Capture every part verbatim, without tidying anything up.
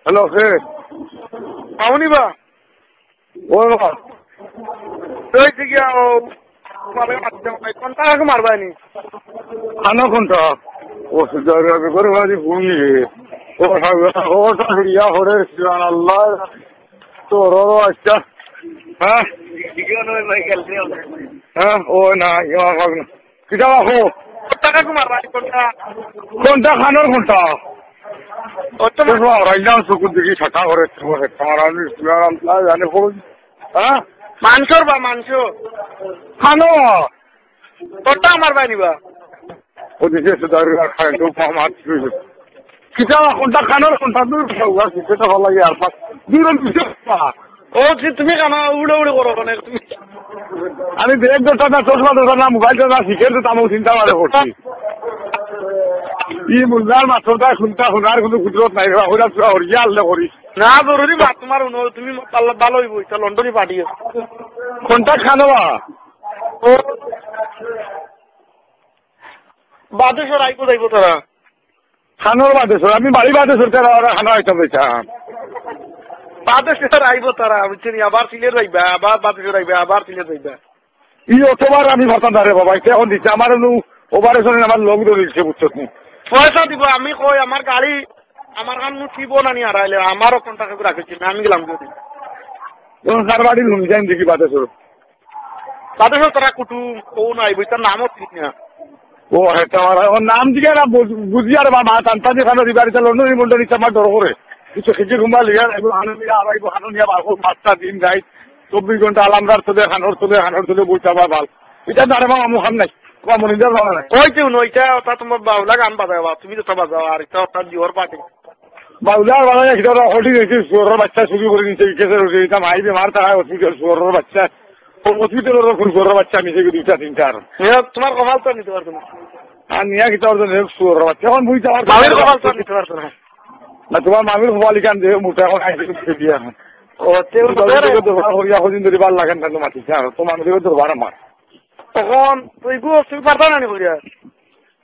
হ্যালো, কে? মামুনি বা? ও বাবা। তুই ঠিক আছে, ও, ভাবে মারতে হবে। কোনটা আগে মারবা নি? খানো কোনটা? ও, সুজার আগে করে বাড়ি ঘুমিয়ে। ও, হাওয়া, ও, তা হইয়া হরে, সুবহানাল্লাহ। তো, রো, রো, আচ্ছা। হ্যাঁ? হ্যাঁ, ও না, ইয়া, ভাগ না। কিতা বাপু? টাকা তোমার বাড়ি কোনটা? কোনটা খানোর কোনটা? ও তো তো বাবা, রাইলাম চকুর দিকে ছাতা করে, তোমার, তোমার আমি, তোমার আল্লাহ জানে কোন, হ্যাঁ? মাংসর বা মাংস? খানো। তোরটা আমার বাড়ি বা? ওদিকে সে দাঁড়িয়ে খায়, তো মাছ ছুঁয়ে। কিতা কোনটা খানোর কোনটা? দূর খাওয়া, সেটা ভালো লাগে আর পাঁচ। দূর আমি বিশেষ পা। ও, যে তুমি খানা উড়ে উড়ে করো ওখানে তুমি। আমি ব্যাগ ধরতাম না, চশমা ধরতাম না, মোবাইল ধরতাম না, সিগারেট ধরতাম, আমি চিন্তা ভাবনা করছি। ই মুল্লার মাস্টার তাই শুনতা শোনার কোনো কুদরত নাই রে, ওরা পুরা হরিয়া আল্লাহ করি। না, জরুরি মা, তোমার উনো-, তুমি আল্লাহ ভালো হইব, এটা লন্ডনি পাঠিয়ে। কোনটা খানো বা? ও, বাদেশ্বর আইবো যাইবো তারা। খানোর বাদেশ্বর, আমি বাড়ি বাদেশ্বর, তারা ওরা খানো আইতাম বেচা। বাদেশ্বর আইবো তারা, বুঝছেন? আবার সিলেট যাইবা, আবার বাদেশ্বর আইবা, আবার সিলেট যাইবা। ই অতবার আমি পারতাম না রে বাবা, এটা এখন দিচ্ছে। আমার নু ওভারে শোনেন, আমার লোক ধরে দিচ্ছে, বুঝছো তুমি? পয়সা দিব, আমি কই, আমার গাড়ি, আমার কাম নু টিপো না নি হারাইলে, আমারও কন্টাক্ট রাখেছি, আমি গেলাম যদি। এখন কার বাড়ি নুন যাই দেখি বাদেশ্বর। বাদেশ্বর তারা কুটুম, ও নাই, বইটার নামও ঠিক না। ও, হেটা আমার, ওর নাম দিকে না বুঝ-, বুঝি আর বা মা টানটা দিয়ে খানো দিবার, এটা লন্ডন, এই মন্ডল নিতে আমার ডর করে। কিছু খেতে ঘুমা লিয়া, এগুলো হানো নিয়ে আবার, এগুলো হানো নিয়ে বার করে পাঁচটা দিন যাই, চব্বিশ ঘন্টা আলামদার তোদের, হানোর তোদের, হানোর তোদের বলতে আবার বাল। এটা না রে বাবা, আমার হান নাই। তোমার মনিদার বাবা নাই। কই কেউ নয়, এটা ওটা তোমার বাউলা গান বাজায় বা, তুমি তো তা বাজাও, আর এটা ওটা জিওর পার্টি। বাউলা আর বাজায়, এটা ওরা হোল্ডিং হয়েছে, শুয়োরের বাচ্চা চুরি করে নিতে গেছে, এটা মাই বেমার, তারা হসপিটাল, শুয়োরের বাচ্চা। ও হসপিটালের ওপর শুয়োরের বাচ্চা নিচে গিয়ে দুইটা তিনটা আর। এ, তোমার কপাল তো নিতে পারতো না। আর নিয়া কিতা অর্জন হোক, শুয়োরের বাচ্চা। এখন বুঝতে পারতো না। মামির কপাল তো নিতে পারতো না। না, তোমার মামির কপাল ইখান যে মোটা এখন আইসে উঠে দিয়ে এখন। ও, তে ও তোমার তো দিকে দরবার করিয়া কদিন ধরে ভালো লাগে না, তো মাতিছে আর তোমার দিকে দরবার আমার। তখন তুই গো, তুমি পারতা না নি করিয়া?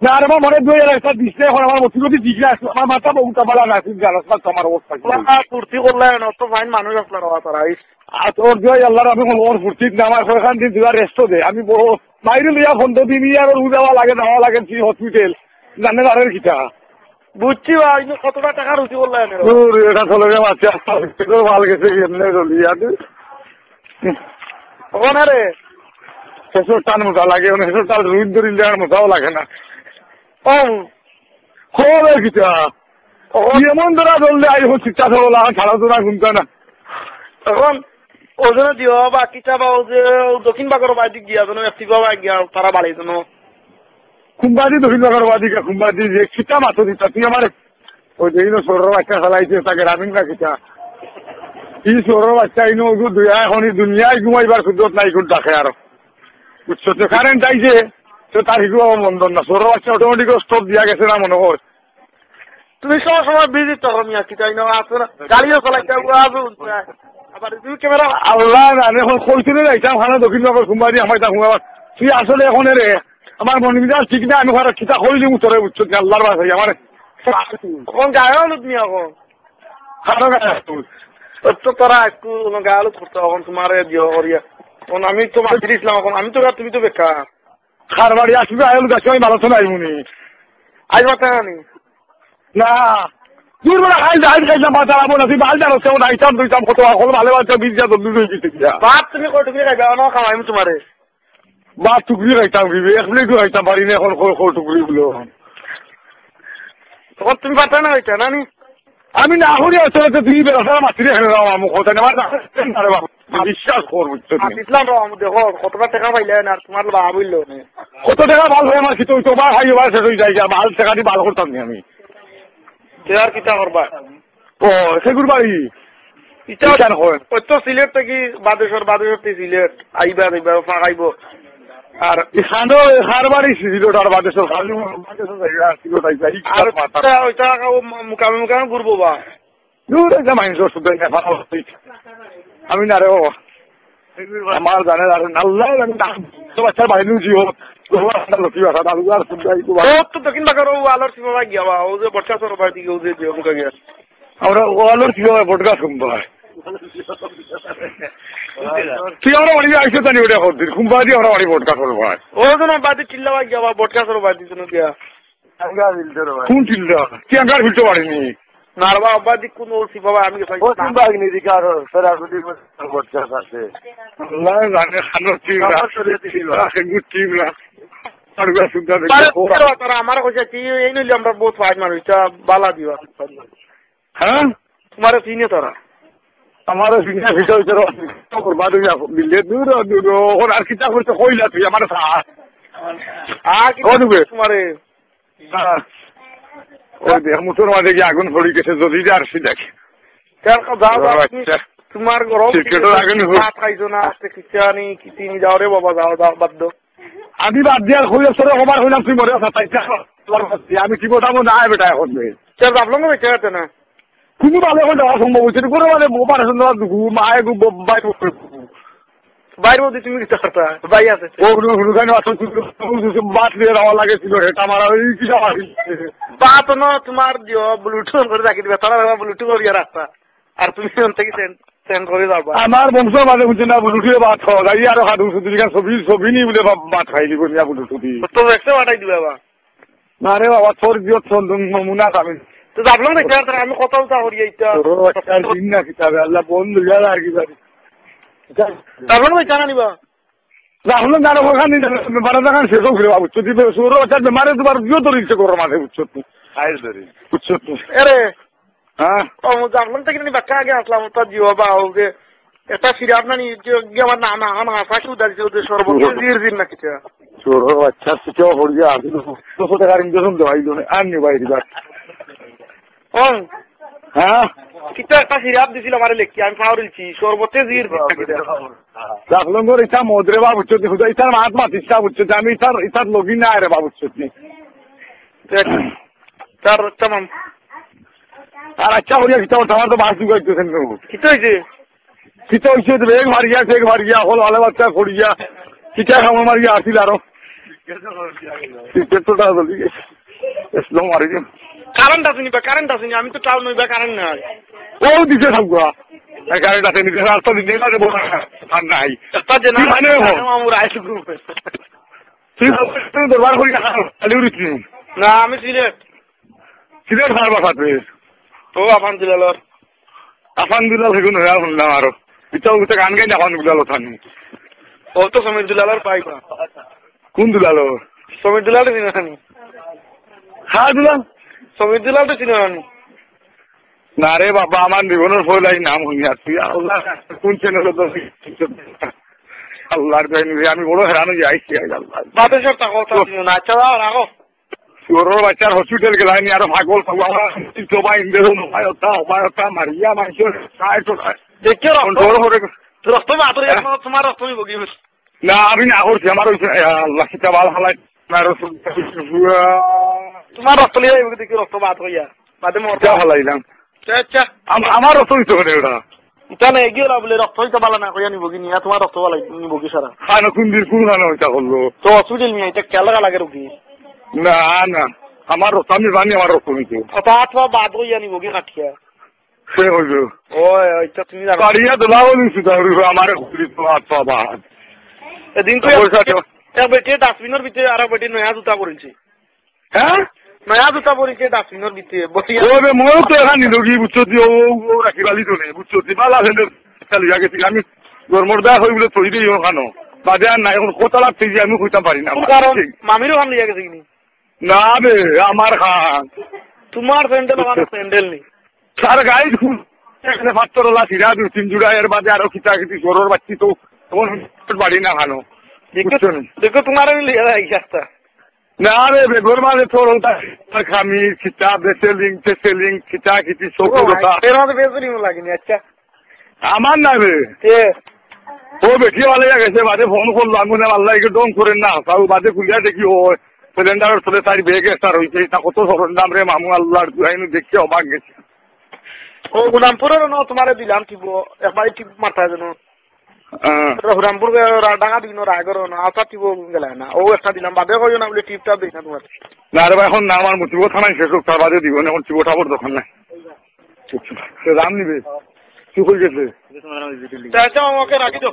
না, আর আমার মনে দুই হাজার একটা দিচ্ছে, এখন আমার মতি গতি ঠিক আছে, আমার মাথা বহুত আমার না, তুমি জানো, তোমার, তোমার অবস্থা কি? বাবা, ফুর্তি করলে না, তো ফাইন মানুষ আসলে রে, তারা, ইস। আর তোর জয় আল্লাহর, আমি কোনো ওর ফুর্তিত না, আমার কয়খান দিন দুবার রেস্টও দে। আমি বড় বাইরে লইয়া পনেরো দিন ইয়ার ওর উদাওয়া লাগে, নেওয়া লাগে, তুই হসপিটাল, জানে পারের কিতা? বুঝছি ভাই, ইনো কতটা টাকা রুজি করলে এনে রে? দূর, এটা চলে রে, মাসে আস্তে আস্তে করে ভালো গেছে, এমনি চলি, আর ওখানে রে? হেসর টান মোটা লাগে, মানে হেসর টান রুই ধরিলে আর মোটাও লাগে না। ও। খবর কিতা? ও। এমন ধরা ধরলে আই হচ্ছে, চাষা বলা, ছাড়া তো না ঘুমতা না। এখন ওজনে দিও বা কিতা বা ও যে দক্ষিণ বাগর বাইরে গিয়া যেন একটি বাবা গিয়া তারা বাড়ি যেন। কুম্বাদি দক্ষিণ বাগর বাদি গিয়া কুম্বাদি যে কিতা মাতো দিতা, তুই আমার ওই যে ইনো ছোটর বাচ্চা চালাইছে, তাকে রামিন না কিতা। এই ছোটর বাচ্চা ইনো ওগু দুইয়া এখন এই দুনিয়ায় ঘুমাইবার সুযোগ নাই, কোন ডাকে আরো। বুঝছো? তো কারেন্ট আইছে, তো তার হিগুলো বন্ধন না। ছোটর বাচ্চা অটোমেটিক স্টপ দিয়া গেছে না মনে কর। তুমি সব সময় বিজি থাকো মিয়া, কি তাই না? আসো না, গাড়িও চালাইতে হবে, আসো না। আবার তুমি ক্যামেরা আল্লাহ জানে, এখন কইতে রে যাইতাম, খানা দক্ষিণ বাগর কুম্বাদি আমার তা ঘুমাবার। তুই আসলে এখন রে, আমার মন মিজাজ ঠিক না, আমি খারাপ কিতা কইলি মুতরে, বুঝছো কি? আল্লাহর বাসাই আমার। এখন গায়ে হলুদ মিয়া এখন। খারাপ গায়ে হলুদ। তো তারা একটু গায়ে হলুদ করতে এখন তোমার দিও করিয়া। এখন আমি তো মাঝে দিছিলাম, এখন আমি তো, তুমি তো বেকার। খারবাড়ি আসবে, আইল গাছ আমি ভালো তো নাই মনে। আজ মাথা আনি। না। দূর বেলা খাইল, আইল খাইলাম, বাজার আবো না, তুই বাল জানো, কেমন আইতাম, দুইতাম, কত হকল ভালো বাচ্চা, বীজ যা দল্লু হয়ে গেছে গিয়া। ভাত তুমি কয় টুকরি খাইবে, আমার খাওয়াই আমি তোমারে। ভাত টুকরি খাইতাম, কি এক প্লেটও খাইতাম পারি না, এখন কল, কল টুকরি গুলো। তখন তুমি পারতা না খাইতা, না নি? আমি না করি আসলে তো তুই বেড়াছাড়া মাতিলে এখানে দাও, আমি কথা নেই, আমার না, আরে বাবা, বিশ্বাস কর, বুঝছো তুমি? ইসলাম বাবা, আমি দেখো, কতটা টাকা পাইলে না, আর তোমার বাবা বললো না। কত টাকা ভালো হয় আমার কি, তুই তো বার খাইও, বার শেষ হয়ে যায়, যা, ভালো টাকা দিয়ে ভালো করতাম না আমি। তে আর কিতা করবা? ও, সেগুর বাড়ি? ইটা ইখান হয়। ওই তো সিলেট থাকি বাদেশ্বর, বাদেশ্বর থাকি সিলেট, আইবা, আইবা, ফাঁকাইবো। আর এখানো, হার বাড়ি সিলেট আর বাদেশ্বর, খালি বাদেশ্বর যাইবা, সিলেট আইবা, এই আর কথা। ওইটা, ওইটা ও মু-, মুকামে মুকামে ঘুরবো বা। দূর হইতে মানুষ অসুবিধা নেই, ভালো হচ্ছে। আমি না রে ও। আমার জানে আর আল্লাহ জানে, তো বাচ্চার বাইরে নিয়ে জিও। তো বাচ্চা লোকি বাসা, দাদু আর শুনতে আই তো বাবা। ও তো দক্ষিণ বাগর ও আলোর সীমা গিয়া বা, ও যে বটকা সর বাড়ি দিকে, ও যে জিও মুখা গিয়া। আমরা ওয়ালর ছিল বটগাছ কুম্বায়। তুই আমরা বাড়ি আইসো জানি ওটা করদিন। কুম্বায় দিয়ে আমরা বাড়ি বটগাছ করবায়। ও তো না, বাদে চিল্লা ভাই গিয়া, বটগাছ করবায় দিতে না দিয়া। কোন চিল্লা? কি আঙ্গার ভিতরে বাড়িনি? না রে বাবা, বাদে কোন ওসি বাবা, আমি গেছি। ও কুম্বায় নিদি কারো, সরাসরি বটগাছ আছে। আল্লাহ জানে, খানো চিল্লা। আমার শরীরে চিল্লা। চিল্লা, সেগুলো চিল্লা। আর গা সুদ্ধা দেখি, আরে, ওরা তারা আমার কইছে, কি, এই নইলে আমরা বহুত ফাইট মারি, এটা বালা দিবা। হ্যাঁ? তোমারে চিনে তারা। আমারে চিনে ভিতরে ভিতরে করবা তুমি এখন। বিলে দূর, দূর, ওর আর কিতা করতে কইলা তুই আমারে সা-, আর কি ও দিবে। তোমারে? হ্যাঁ। ওই দেখ, মুঠোর মাঝে গিয়ে আগুন পড়ি গেছে, যদি যে আর সে দেখ। যাও, যাও, ও তুমি আচ্ছা। তোমার গরম ক্রিকেটের আগুন হল। ভাত খাইছো না, আজকে কিচ্ছু আনি, কি তুমি যাও রে বাবা, যাও, যাও, বাদ দাও। আমি বাদ দিয়া কই, তোরে কবার কইলাম তুই মরে আছা, তাই যা, তোর বাদ দিয়া। আমি কি বোঝাবো না, বেটা, এখন রে। চল, জাফলং বেঁচে আছে না? কুনু বালে এখন যাওয়া সম্ভব হইছে না, কোনো বালে অপারেশন দেওয়া দুগু, মায়ে গু, ব-, বাইরে করতে দুগু। বাইরে বলতে তুমি কিতা করতা? ভাই আছে। ও, হুরু, হুরু খান আছে, তুই, তুই, তুই, তুই, বাদ দিয়ে দেওয়া লাগে ছিল, এটা আমার ওই কি যাওয়া হইছে? বাদ না, তোমার দিও, Bluetooth করে রাখি দিবে, তারা Bluetooth করিয়া রাখতা। আর তুমি ওখান থেকে সেন্ড, সেন্ড করে যাবা। আমার বংশ মাঝে বুঝছে না, বুলুটুয়ে ভাত খাওয়া যায়, আরো হাত উঁচু দিকে ছবি, ছবি নি বলে ভাত, ভাত খাইলি বলিয়া বুলুটুদি। তো দেখতে পাঠাই দিবে আবার। না রে বাবা, তোর বিয়ত নমুনা আমি। তো ভাবলাম না, স্যার, আমি কথা উঠা করি এইটা। তোর একটা দিন না কিতাবে, আল্লাহ বন্ধ হইয়া আর কি পারি। ভাবলাম না, জানা নিবা। রাহুল জানো ওখানে বারো দোকান শেষ করে বাবু, যদি সুরো বাচ্চা বেমারে তোমার বিয়ে তো রিক্সা করো মাঝে, বুঝছো তো? আইস ধরি। বুঝছো তো? আরে, হ্যাঁ? ও, জাফলং থেকে নি বাক্কা আগে আসলাম, ওটা জিও বা, ও যে একটা সিরাপ না নি, যে, যে আমার নাম, নাম হাসা কি উদার যে, ওদের সর্বত্র হুম। জির জির না কিছু। চোর বাচ্চা, তুই কেউ হরিয়া আসিল, দুশো টাকার ইঞ্জেকশন দেওয়াইল না, আর নি বাইরে যা। ও। হ্যাঁ? কিতা একটা সিরাপ দিছিল আমারে লেখি, আমি পাউরিলছি, সর্বত্র জির জির না কিছু। জাফলং করে ইটা মদরে বাবু, বুঝছো নি? হুদা ইটার মাত মাতিস না, বুঝছো নি? আমি ইটার, ইটার লগি না রে বাবু, বুঝছো নি? দেখ, তার তামাম। আর আচ্ছা, হরিয়া কিতা করতে, আমার তো বাস ঢুকাইতেছেন না। কিতা হইছে? কিতা হইছে? তো বেগ মারিয়া, বেগ মারিয়া, হল ভালো বাচ্চা করিয়া, কিতা কামড় মারিয়া আসিল আরো। ক্রিকেট তো তা বলি, ইসলাম মারি দিন। কারেন্ট আসেনি বা, কারেন্ট আসেনি, আমি তো টাউন হইবা কারেন্ট নাই। ও দিছে সবগুলা। এই কারেন্ট আসেনি, দিছে, আর তো দিন নেই, আর নাই। একটা যে না, কি মানে এখন? আমার আইসক্রিম। তুই, তুই দরবার করি না, খালি উড়িস নি। না, আমি সিলেট। সিলেট কার বাসা তুই? ও, আফান দুলালর। আফান দুলাল সেগুন হয়ে আর শুনলাম আরো। ইটা উঠে গান গাই না আফান দুলাল ওখানে। ও তো সমীর দুলালর ভাই বা। কোন দুলাল ও? সমীর দুলাল চিনো না নি? হ্যাঁ, দুলাল। সমীর দুলাল তো চিনো না নি? না রে বাবা, আমার জীবনের পয়লাই নাম শুনি আর তুই আল্লাহ কোন চ্যানেলে তো আল্লাহর জন্য আমি বড় হেরান হয়ে যাই, কি হয় আল্লাহ। বাদে সব তা কথা শুনো না, আচ্ছা, যাও, রাখো। চোরর বাচ্চার হসপিটাল গেলাই নি, আরো পাগল সব আমার জবাই ইন্দে হলো, ভাই, ওটা, ভাই, ওটা মারিয়া মারছে, সাইড ওটা। দেখছো রক্ত? কোন ডর করে? রক্ত বাদ হয়ে গেছে, তোমার রক্ত আমি বগি হয়েছে। না, আমি না করছি, আমার ওই, আল্লাহ, কিতা ভালো হালাই, আমার ওই, তোমার রক্ত লিয়ে দেখি রক্ত বাদ হইয়া, বাদে মর। কিতা হালাইলাম? আচ্ছা, আচ্ছা। আম-, আমার রক্ত দিতে পারে ওটা। ইটা না, এগিয়ে ওরা বলে রক্ত হইতে পালা না, কইয়া নিব কি নিয়া, তোমার রক্ত পালা নিব কি সারা? খানো কোন দিন, কোন খানো এটা করলো? তো হসপিটাল নিয়ে, এটা খেয়াল রাখা লাগে রোগী। না, না, আমার রক্ত, আমি জানি আমার রক্ত নিতে। কথা আত পা বাদ হইয়া নিব কি কাটিয়া? সে হইল। ওই, ওইটা তুমি জানো। কাটিয়া তো লাভ হইল, সুতা হইল, আমার খুলি তো আত পা বাদ। এদিন তো পয়সা এক, তো এক বেটি ডাস্টবিনের ভিতরে আর এক বেটি নয়া জুতা পরিছে। হ্যাঁ? নয়া জুতা পরিছে ডাস্টবিনের ভিতরে। বসিয়া ওরে, ময়ও তো এখান নিল কি, বুঝছো তুই? ও, ও, ও রাখি বালি তো নেই, বুঝছো তুই? বালা ফেলে চালু হয়ে গেছি। আমি গরমর দা হই বলে তৈরি হই ওখানো। বাদে আর নাই, এখন কোথা লাগতে যে আমি কইতাম পারি না। কোন কারণ? মামিরও ওখান লিয়ে গেছে কিনি? না বে, আমার খান। তোমার স্যান্ডেল, আমার স্যান্ডেল নেই। তার গায়ে দেখুন, এখানে পাথর ওলা সিরা দুই তিন জোড়া, এর বাদে আরো কিতা কিতি গরুর বাচ্চি তো তখন বাড়ি না খানো। দেখো, বুঝছো নি? দেখো, তোমার আমি লিয়ে যাই একটা। না রে, বেগর মাঝে তোর ওটা খামি, কিতা, বেসেলিং, টেসেলিং, কিতা, কিতি, চকু ও, কথা। এর মাঝে বেসেলিং লাগেনি, আচ্ছা। আমার না রে। এ। ও বেটি ভালো গেছে, বাদে ফোন করলো, আমি বললাম, "আল্লাহ, একে ডং করেন না।" তাও বাদে খুলিয়া দেখি, ও সিলিন্ডারের তলে তার ব্যাগ একটা রয়েছে, এটা কত সরঞ্জাম রে মামু, আল্লাহর দুহাই নু দেখে অবাক গেছে। ও গুলামপুরের না, তোমারে দিলাম টিপ, একবার টিপ মারতা যেন। হ্যাঁ। হুরামপুর গে-, রা-, ডাঙা দিন রায়গর না, আচ্ছা টিপ গেলে না। ও একটা দিলাম, বাদে কইও না বলে টিপটা দেই না তোমার। না রে ভাই, এখন না, আমার মুজিব থানায় শেষ হোক, তার বাদে দিব না, এখন টিপ ওঠাবার দরকার নাই। তো দাম নিবে। তুই কই গেছে? আচ্ছা, আমাকে রাখি দাও।